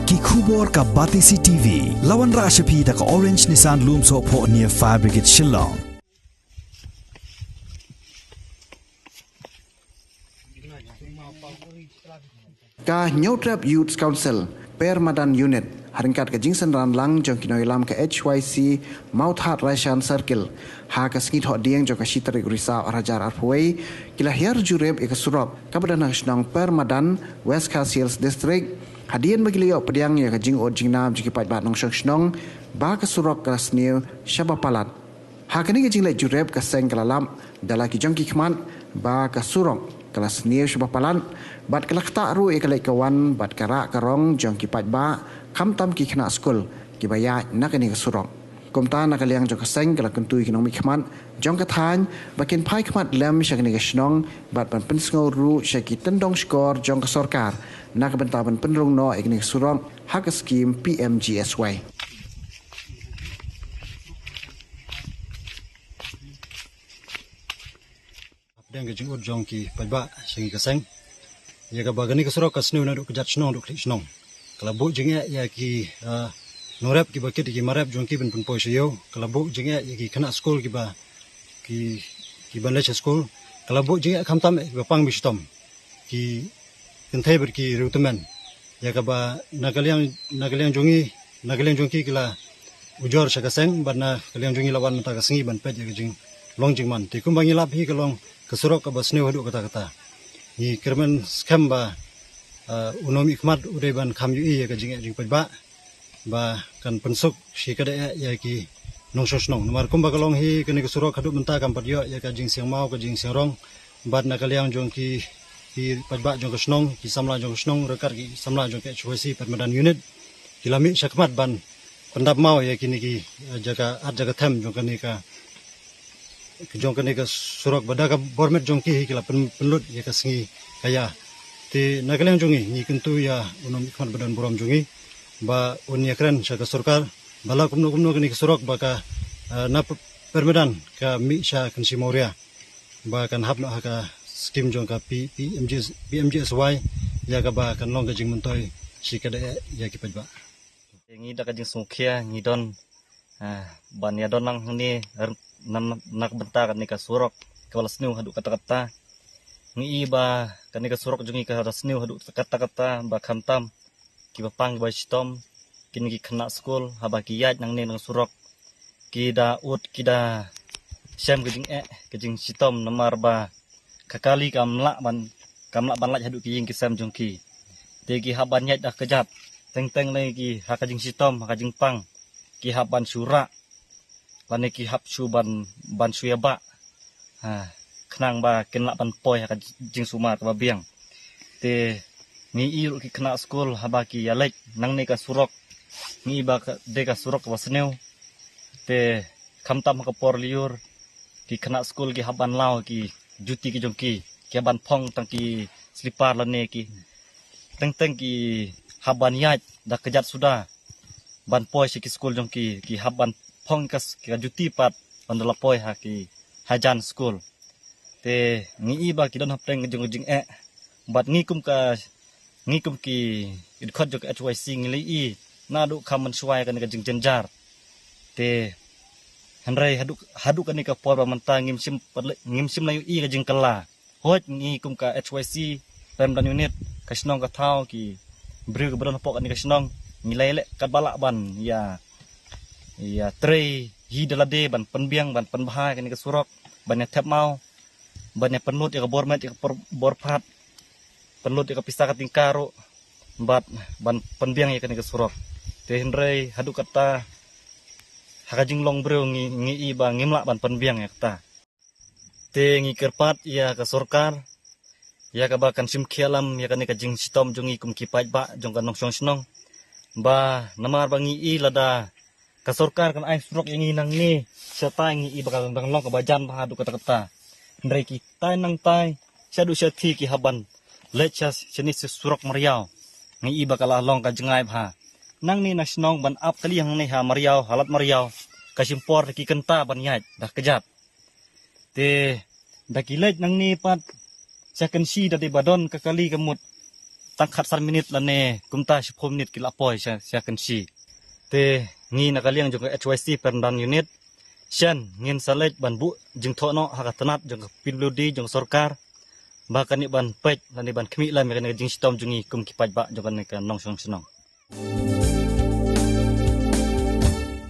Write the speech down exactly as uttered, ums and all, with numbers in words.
Ki khubor ka Batesi T V. La wanrah sha phi da ka Orange Nissan Lumsohphoh near Fire Brigade Shillong. Ka Hynñiewtrep Youth Council, Permadan Unit, ha ryngkat ka jingsynran lang jong ki nongïalam ka H Y C Mawthadraishan Circle, ha ka sngi Thohdieng jong ka shi tarik Risaw ar hajar arphew wei, ki la hiar jurip ïa ka surok kaba don ha ka shnong Permadan, West Khasi Hills District, hadien ba ki la ïoh pdiang ïa ka jingud jingnam jong ki paidbah nongshong shnong ba ka surok ka la sniew shaba palat. Ha kane ka jingleit jurip, ka seng ka la lap da la ki jong ki khmat ba ka surok ka la sniew shaba palat, bad ka la ktah ruh ïa ka leit ka wan bad ka rah ka rong jong ki paidbah, khamtam ki khynnah skul kiba ïaid na kane ka surok. Kumta, na ka liang jong ka seng ka la kyntu ïa ki nongmihkhmat jong ka thaiñ ba kin phai khmat lem sha kane ka shnong bad ban pynsngew ruh sha ki tyndong shkor jong ka sorkar na ka bynta ban pynrung noh ïa kane ka surok ha ka skim P M G S Y. Hapdeng ka jingud jong ki paidbah sha ngi ka seng, ïa kaba kane ka surok ka sniew naduh kjat shnong haduh khlieh shnong, ka la buh jingeh ïa ki, ah, nongrep kiba kit ïa ki mar rep jong ki ban pynpoi sha ïew, ka la buh jingeh ïa ki khynnah skul kiba, ki, kiban leit sha skul, ka la buh jingeh khamtam ïa kiba pang ba shitom, ki kynthei bad ki riewtymmen. Ïa kaba na ka liang, na ka liang jong ngi, na ka liang jong ki ki la ujor sha ka seng, bad na ka liang jong ngi la wan mynta ka sngi ban peit ïa ka jinglong jingman. Te kumba ngi lap hi, ka long ka surok kaba sniew haduh katta katta. Ngi kyrmen skhem ba, ah, u nongmihkhmat u dei ban kham ïohi ïa ka jingeh jong ki paidbah, ba kan pynsuk shi kada eh ïa ki nongshong shnong. Namar kumba ka long hi, kane ka surok haduh mynta kam pat ïoh ïa ka jingsiang maw ka jingsiang rong. Bad na ka liang jong ki, ki paidbah jong ka shnong, ki samla jong ka shnong, ryngkat ki samla jong ka H Y C Permadan Unit, ki la mih shakhmat ban pyndap maw ïa kine ki, eh, jaka at jaka them jong kane ka, jong kane ka surok, ba da ka bor met jong ki hi ki la pyn-, pynlut ïa ka sngi ka ïa. Te na ka liang jong ngi, ngi kyntu ïa u nongmihkhmat ba don burom jong ngi ba un ïakren sha ka sorkar ba la kumno kumno kane ka surok ba ka, eh, na P-, Permadan ka mih sha Kynshi Mawria, ba kan hap noh ha ka skim jong ka P-, P M G S, P M G S Y, ïa kaba kan long ka jingmyntoi shi kada eh ïa ki paidbah. Ngi da ka jingsngewkhia ngi don, ah, ban ïa don lang hangne r-, na, na, na ka bynta kane ka surok kaba la sniew haduh katta katta. Ngi i ba kane ka surok jong ngi ka la sniew haduh katta katta, ba khamtam kiba pang kiba shitom, kine ki khynnah skul haba ki ïaid nangne na ka surok, ki da ud, ki da shem ka jingeh ka jingshitom, namar ba ka kali kam lah ban, kam lah ban lait haduh ki ïing ki sem jong ki. Te ki hap ban ïaid da kjat, teng teng lei ki ha ka jingshitom, ha ka jingpang, ki hap ban shu rah, lane ki hap shu ban, ban shu ïa bah, ha, khnang ba kin lah ban poi ha ka jingsumar kaba biang. Te ngi i ruh ki khynnah skul haba ki ïa leit nangne ka surok, ngi i ba ka, dei ka surok kaba sniew. Te khamtam ha ka por lyiur, ki khynnah skul ki hap ban law ki juti ki jong ki, ki hap ban phong tang ki slipar lane ki, teng teng ki hap ban ïaid da kjat suda ban poi sha ki skul jong ki, ki hap ban phong ka s-, ka juti pat ban da la poi ha ki hajan skul. Te ngi i ba ki don hapdeng ka jong ka jingeh, bad ngi kum ka, ngi kum ki, ki dkhot jong ka H Y C ngi la i naduh kham mynshuwa ïa kane ka jingjynjar. Te hynrei haduh, haduh kane ka por ba mynta ngim shym pat la, ngim shym la ïohi ka jingkylla. Hooid, ngi kum ka H Y C Permadan Unit, ka shnong ka thaw, ki briew kiba don hapoh kane ka shnong, ngi la ïaleh katba lah ban ïa, ïa trei hi da lade ban pynbiang, ban pynbha ïa kane ka surok, ban ïa thep maw, ban ïa pynlut ïa ka bor met ïa ka por-, bor phad, pynlut ïa ka pisa ka tyngka ruh, bad ban pynbiang ïa kane ka surok. Te hynrei haduh katta, ha ka jinglong briew ngi, ngi i ba ngim lah ban pynbiang ïa kata. Te ngi kyrpad ïa ka sorkar, ïa kaba kan shim khia lam ïa kane ka jingshitom jong ngi kum ki paidbah jong ka nongshong shnong, ba namar ba ngi i lada ka sorkar kan ai surok ïa ngi nangne shatai, ngi i ba ka dang long kaba jan bha haduh katta katta. Hynrei kitai nangtai, shaduh shathie ki hap ban leit sha shane sha surok mariaw. Ngi i ba ka la long ka jngai bha. Nangne na shnong ban ap kali hangne ha mariaw, ha lad mariaw, ka shim por da ki kynta ban ïaid da kjat. Te da ki leit nangne pat sha Kynshi da dei ba don ka kali ka mut tang khatsan minit lane kumta shiphew minit ki la poi sha, sha Kynshi. Te ngi na ka liang jong ka H Y C Pyrndang Unit, shen ngin sa leit ban buh jingthoh noh ha ka tnat jong ka P W D jong sorkar, ba kan ïa ban peit lane ban khmih lem ïa kane ka jingshitom jong ngi kum ki paidbah jong kane ka nongshong shnong.